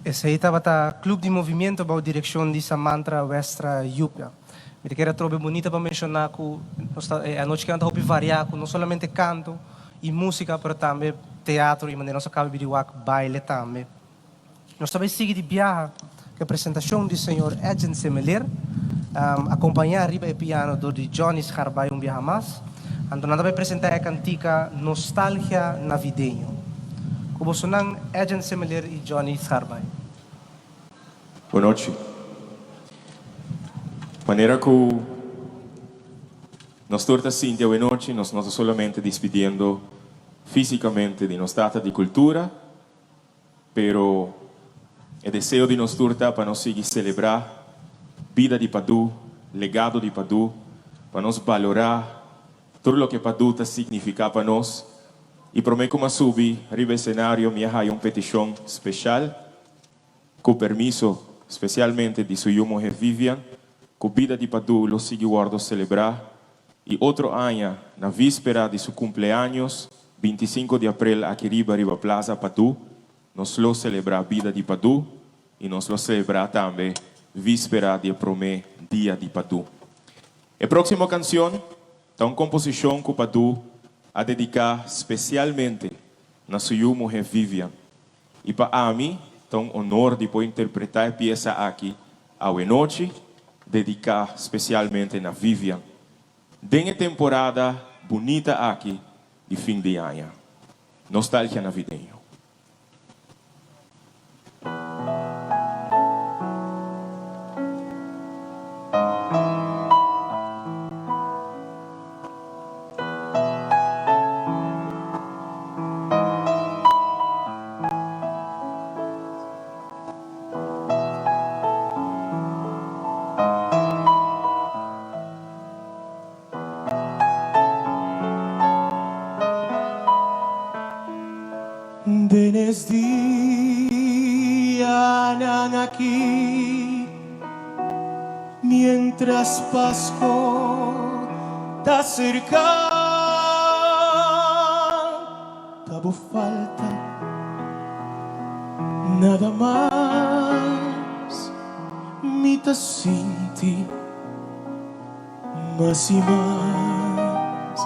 Esei tabata Club di Movimiento bou direccion di Samantra Westra Yupia. Mi ta kere atrobe bunita pa menciona cu nos ta e anochi kinan ta hopi varia cu no solamente canto y musica pero tambe teatro y manera nos a caba biri wak baile tambe. Nos ta bay sigui di biaha cu e presentacion di señor Edjean Semeleer, acompaña riba e piano dor di Johnny Scharbay un biaha mas. Anto nan ta bay presenta e cantica Nostalgia Navideño. Cu bosonan Edjean Semeleer y Johnny Scharbay. Bonochi. Manera cu nos tur ta sinti awenochi, nos no ta solamente dispidiendo fisicamente di nos Tata di Cultura, Pero e deseo di nos tur ta pa nos sigui selebrá bida di Padú, legado di Padú, pa nos balorá tur loke Padú ta signifiká pa nos. I promé ku m'a subi riba esenario mi a haya un petishon speshal, ku permiso spesialmente di su yu muhé Vivian, ku bida di Padú lo sigui wòrdu selebrá I otro aña, na víspera di su kumpleaños, 25 di aprel aki riba riba Plaza Padú, nos lo selebrá bida di Padú i nos lo selebrá tambe víspera di e promé dia di Padú. E próksimo kansion ta un komposishon ku Padú a dediká spesialmente na su yu muhé Vivian. I pa ami ta un honor di por interpretá e piesa aki awenochi, dediká spesialmente na Vivian, den e temporada bunita aki di fin di aña. Nostalgia navideño. Den es dianan aki, mientras Pasco ta serca, ta bo falta nada mas mi ta sinti mas y mas.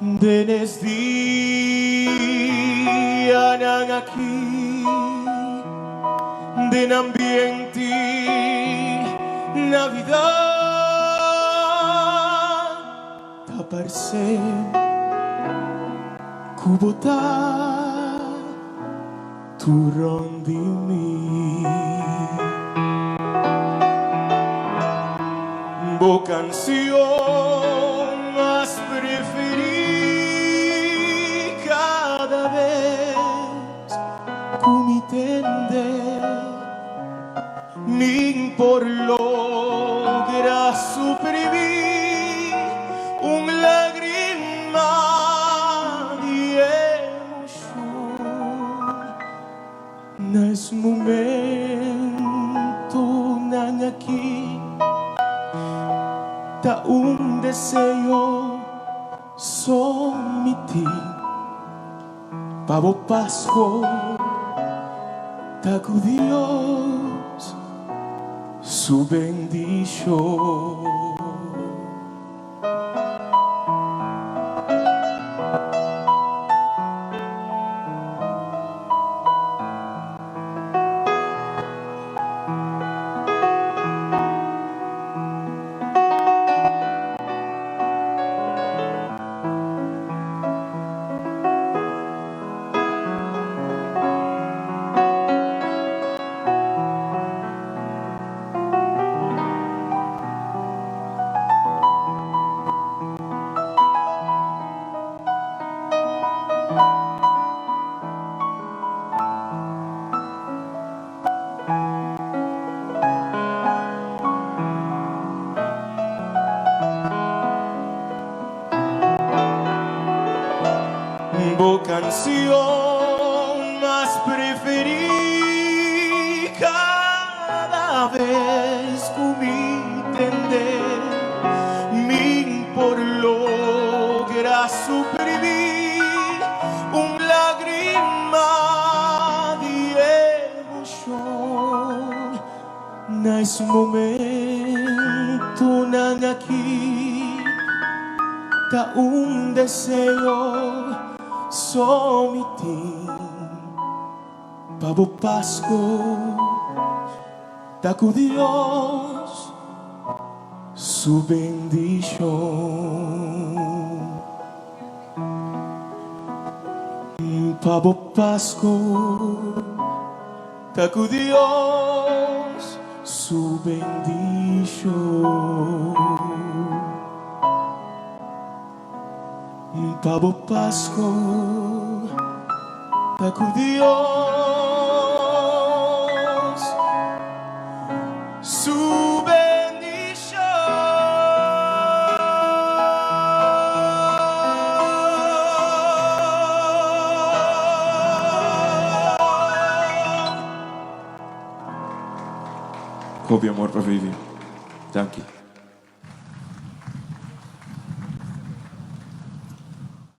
Den es dianan aki, den ambiente Navidad, ta parse ku bo ta tur rond di mi. Bo canción mas preferí cada bes cu mi tende min por logra suprimí un lagrima di emocion. Na es momentonan aki ta un deseo so mi tin pa bo Pasco ta cu Dios su bendicion. Bo canción mas preferí cada bes cu mi tende min por logra suprimí un lagrima di emocion. Mes momentunan aki ta un deseo so mi tin pa bo Pasco ta cu Dios su bendicion. Pa bo Pasco ta cu Dios su bendicion. Pa bo Pasco ta cu Dios su bendicion. Hopi amor pa Vivi. Danki.